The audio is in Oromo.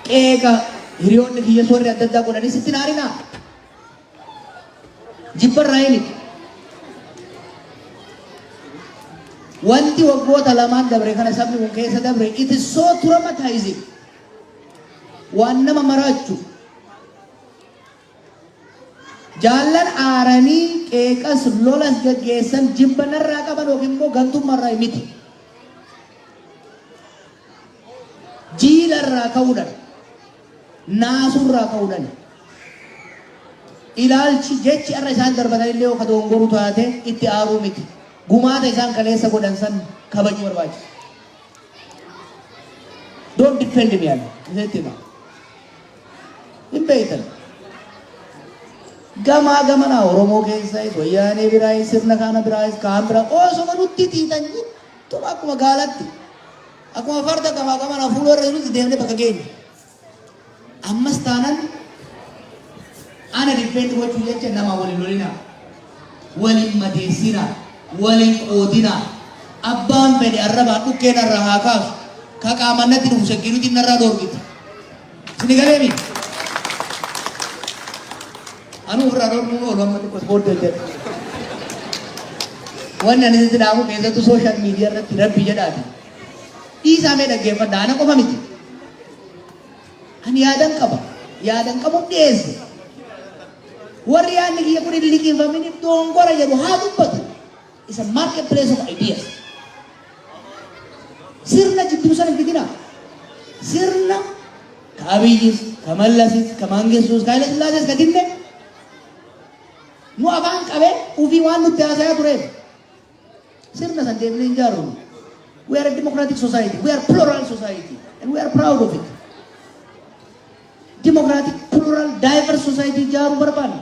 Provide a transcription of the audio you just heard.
Qeeqa hiriyoonni kiyyas warri adda addaa godhanis itti hin aarinaa. Jibbarraa miti. Wanti waggoota lamaan dabre kana sabni kun keessa dabre, it is so traumatizing. Waan nama maraachu. Jaallan aaranii qeeqas lolas gaggeessan jibba narraa qaban yookiin immoo gantummaarraa miti. Jiilarraa ka'uudhaan, naasurraa ka'uudhaan, ilaalchi jechi har'a isaan darbatan illee yoo ka dogongoru taate itti aaruu miti. Gumaata isaan kaleessa godhan san kabajuu barbaachisa. Don't defend me, ani isinitti hima. Hin beektan. Gamaa gamanaa Oromoo keessaayis, Wayyaanee biraayis, sirna kana biraayis, kaan biraa osoma nutti xiixan jittuma akkuma gaalatti. Akkuma farda gamaa gamanaa fuula irra jirutti deemnee bakka geenye. Ammas taanan ana defend gochuu jecha nama waliin lolinaa. Waliin madeessinaa. Waliin qoodinaa. Abbaan fedhe arrabaan dhukkee narraa haa kaasu. Ka qaamaan natti dhufu security narraa dhoorgiti. Sini galee miti. Anuu ofirraa dhoorguu oolu amma xiqqoo ispoortii hojjedha. Wanni ani sitti dhaamu, keessattuu social media irratti, rabbi jedhaati. Dhiisaa, mee dhaggeeffadha, ana qofa miti. Ani yaadan qaba. Yaadan qabuun dhiyeesse. Warri yaadni kiyya kun hin liqinfaminiif dongora jedhu haa dubbatu. It's a marketplace of ideas. Sirna jidduu sana hin fidinaa. Sirna ka Abiyyis, ka Mallasis, ka Mangistuus, ka Haile Sillaasees, ka dinne nu afaan qabee ufii waan nutti haasayaa tureef sirna san deemnee hin jaaru. We are a democratic society. We are plural society. And we are proud of it. Democratic, plural, diverse society ijaaruu barbaanna.